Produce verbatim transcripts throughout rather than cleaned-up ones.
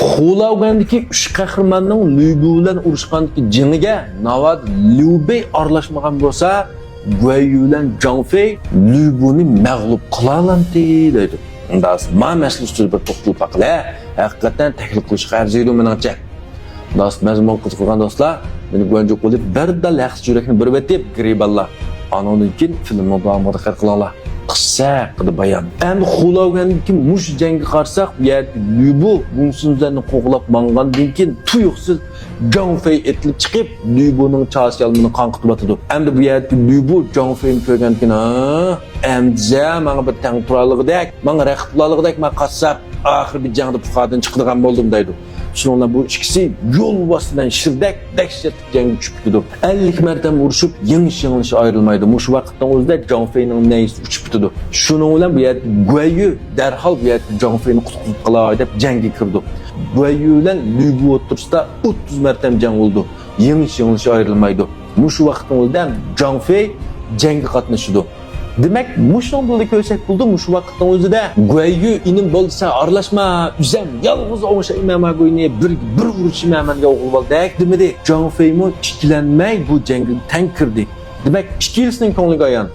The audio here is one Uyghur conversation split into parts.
خۇلاۋگەندىكى ئۈچ قەھرىماننىڭ لۈبۇ بىلەن ئۇرۇشقاندىكى جېڭىگە ناۋادا ليۇ بېي ئارىلاشمىغان بولسا، گۇەييۈ بىلەن جاڭ فېي لۈبۇنى مەغلۇپ قىلالامتى دەيدۇ. ئۇنداق ما مەسىلە ئۈستىدە بىر توختىلىپ باقىلى. ھەقىقەتەن تەھلىل قىلىشقا ئەرزىيدۇ مېنىڭچە. مۇناسىپ مەزمۇن قىزىقىدىغان دوستلار، مېنى گۇەنجۇ قىلىپ بىردەملا ھەقسىز يۈرەكنى بۇرۇۋېتىپ گىرىبانلا. ئانىڭدىن كېيىن فىلىمنىڭ داۋامىغا دىققەت قىلىڭلار. قىسسە ھەققىدە بايان. ئەمدى خۇلاۋگەندىكى مۇشۇ جەڭگە قارىساق، بۇ يەردە ليۇ بېي ۋۇڭسىنزەننى قوغلاپ ماڭغاندىن كېيىن تۇيۇقسىز جاڭ فېي ئېتىلىپ چىقىپ، ليۇ بېينىڭ چاسا يالمىنى قان قۇتۇۋاتىدۇ. ئەمدى بۇ يەردىكى ليۇ بېي جاڭ فېينى كۆرگەندىن كېيىن، ھا، ئەمدىسە ماڭا بىر تەڭ تۇرالىغۇدەك، ماڭا رەقىب بولالىغۇدەك، مەن قاسساپ، ئاخىرى بىر جەڭدە پۇخادىن چىقىدىغان بولدۇم دەيدۇ. شۇنىڭ بىلەن بۇ ئىككىسى يولۋاس بىلەن شىردەك دەھشەتلىك جەڭگە چۈشۈپ كېتىدۇ. ئەللىك مەرتەم ئۇرۇشۇپ، يېڭىش-يېڭىلىش ئايرىلمايدۇ. مۇشۇ ۋاقىتنىڭ ئۆزىدە جاڭ فېينىڭ نەيزىسى ئۇچۇپ كېتىدۇ. شۇنىڭ بىلەن بۇ يەردە گۇەييۈ دەرھال بۇ يەردە جاڭ فېينى قۇتقۇزۇپ قالاي دەپ جەڭگە كىرىدۇ. گۇەييۈ بىلەن ليۇ بېي ئوتتۇرىسىدا ئوتتۇز مەرتەم جەڭ بولىدۇ. يېڭىش-يېڭىلىش ئايرىلمايدۇ. مۇشۇ ۋاقىتنىڭ ئۆزىدە جاڭ فېي جەڭگە قاتنىشىدۇ. دېمەك، مۇشۇنىڭ بىلەن كۆرسەك بولىدۇ، مۇشۇ ۋاقىتنىڭ ئۆزىدە گۇەييۈ ئىنىم بولدى سەن ئارىلاشما، ئۆزەم يالغۇز ئوڭشايمەن ماگۇينى، بىر، بىر ئۇرۇشىمەن مەنگە ئوغۇل بالىدەك دېمىدى. جاڭ فېيمۇ ئىككىلەنمەي بۇ جەڭگە تەڭ كىردى. دېمەك، ئىككىلىسىنىڭ كۆڭلىگە ئايان.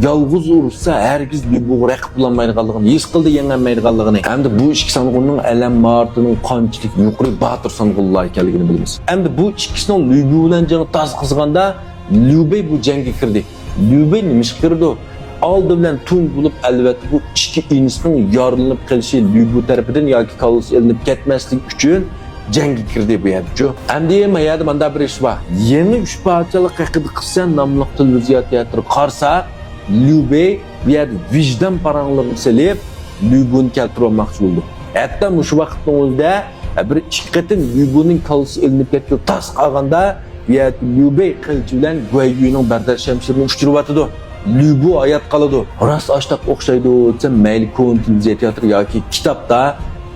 يالغۇز ئۇرۇشسا ھەرگىز ليۇ بېيغا رەقىب بولالمايدىغانلىقىنى ھېس قىلدى، يېڭەلمەيدىغانلىقىنى. ئەمدى بۇ ئىككى سانغۇننىڭ ئەلەم ماھارىتىنىڭ قانچىلىك يۇقىرى باتۇر سانغۇنلار ئىكەنلىكىنى بىلىمىز. ئەمدى بۇ ئىككىسىنىڭ ليۇ بېي بىلەن جېڭى تازا قىزىغاندا، ليۇ بېي بۇ جەڭگە كىردى. ليۇ بېي نېمە ئىشقا كىرىدۇ؟ ئالدى بىلەن تۇنجى بولۇپ، ئەلۋەتتە، بۇ ئىككى ئىنىسىنىڭ يارىلىنىپ قېلىشى، ليۇ بېي تەرىپىدىن ياكى كاللىسى ئېلىنىپ كەتمەسلىكى ئۈچۈن جەڭگە كىردى بۇ يەردىچۇ. ئەمدى ما يەردە مۇنداق بىر ئىش بار. يېڭى ئۈچ پادىشاھلىق ھەققىدە قىسسە ناملىق تېلېۋىزىيە تىياتىرىغا قارىساق، ليۇ بېي بۇ يەردە ۋىجدان پاراڭلىرىنى سېلىپ، ليۇ بېينى كەلتۈرۈۋالماقچى بولىدۇ. ھەتتا مۇشۇ ۋاقىتنىڭ ئۆزىدە بىر ئىككى قېتىم ليۇ بېينىڭ كاللىسى ئېلىنىپ كەتكىلى تاس قالغاندا، بۇ يەردە ليۇ بېي قىلىچى بىلەن گۇەييۈنىڭ بەردەر شەمشىرىنى ئۇچۇرۇۋاتىدۇ. ليۇ بېي ھايات قالىدۇ. راست ئاشتاق ئوخشايدۇ دېسەم، مەيلى كونا تېلېۋىزىيە تىياتىرى ياكى كىتابتا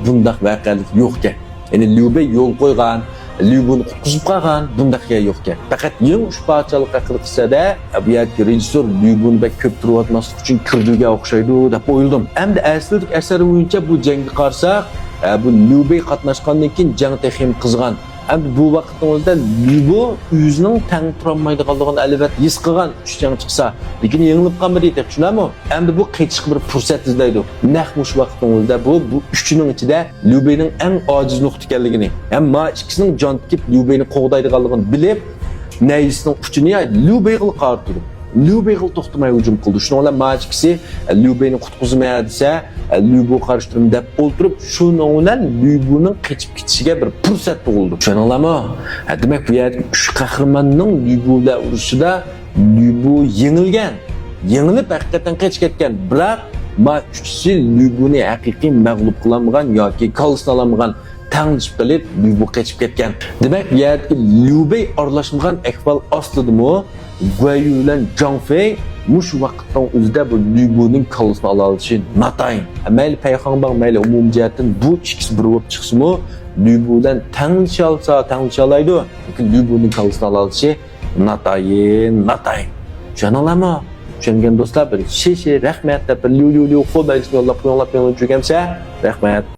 بۇنداق ۋەقەلىك يوقكەن. يەنى ليۇ بېي يول قويغان، ليۇ بېينى قۇتقۇزۇپ قالغان، بۇنداق يەر يوقكەن. پەقەت يېڭى ئۈچ پادىشاھلىق ھەققىدە قىسسەدە، بۇ يەردىكى رېژىسسور ليۇ بېينى بەك كۆپ تۇرۇۋاتماسلىق ئۈچۈن كىردۈرگەن ئوخشايدۇ دەپ ئويلىدىم. ئەمدى ئەسلىدىكى ئەسەر بويىچە بۇ جەڭگە قارىساق، بۇ ليۇ بېي قاتناشقاندىن كېيىن جەڭ تېخىمۇ قىزغان. ئەمدى بۇ ۋاقىتنىڭ ئۆزىدە ليۇ بېي ئۆزىنىڭ تەڭ تۇرالمايدىغانلىقىنى ئەلۋەتتە ھېس قىلغان، ئۈچ جەڭ چىقسا. لېكىن يېڭىلىپ قالمىدى تېخى، شۇنداقمۇ؟ ئەمدى بۇ قېچىشقا بىر پۇرسەت ئىزدەيدۇ. نەق مۇشۇ ۋاقىتنىڭ ئۆزىدە بۇ، بۇ ئۈچىنىڭ ئىچىدە ليۇ بېينىڭ ئەڭ ئاجىز نۇقتا ئىكەنلىكىنى ھەم ما ئىككىسىنىڭ جان تىكىپ ليۇ بېينى قوغدايدىغانلىقىنى بىلىپ، نەيزىسىنىڭ ئۇچىنى ليۇ بېيغىلا قارىتىدۇ. ليۇ بېيغىلا توختىماي ھۇجۇم قىلىدۇ. شۇنىڭ بىلەن ما ئىككىسى، ليۇ بېينى قۇتقۇزىمەن دېسە، ليۇ بېيغا قارشى تۇرىمەن دەپ ئولتۇرۇپ، شۇنىڭ بىلەن ليۇ بېينىڭ قېچىپ كېتىشىگە بىر پۇرسەت تۇغۇلىدۇ. چۈشەندىڭلارمۇ؟ ھە، دېمەك، بۇ يەردىكى ئۈچ قەھرىماننىڭ ليۇ بېي بىلەن ئۇرۇشىدا ليۇ بېي يېڭىلگەن. يېڭىلىپ، ھەقىقەتەن قېچىپ كەتكەن. بىراق، ما ئۈچىسى ليۇ بېينى ھەقىقىي مەغلۇپ قىلالمىغان ياكى كاللىسىنى ئالالمىغان، تەڭلىشىپ قېلىپ، ليۇ بېي قېچىپ كەتكەن. دېمەك، بۇ يەردىكى ليۇ بېي ئارىلاشمىغان ئەھۋال ئاستىدىمۇ، گۇەييۈ بىلەن جاڭ فېي مۇشۇ ۋاقىتنىڭ ئۆزىدە بۇ ليۇ بېينىڭ كاللىسىنى ئالالىشى ناتايىن. مەيلى پەيخاڭباڭ، مەيلى ئومۇمىي جەھەتتىن بۇ ئىككىسى بىر بولۇپ چىقسىمۇ، ليۇ بېي بىلەن تەڭلىشەلسا تەڭلىشەلەيدۇ. لېكىن ليۇ بېينىڭ كاللىسىنى ئالالىشى ناتايىن، ناتايىن. چۈشەندىڭلارمۇ؟ چۈشەنگەن دوستلار بىر شىشى رەھمەت دەپ بىر ليۇ، ليۇ، ليۇ، قول بەلگىسىنى يوللاپ قويۇڭلار، پېڭلىن چۈشەنگەنسە. رەھمەت.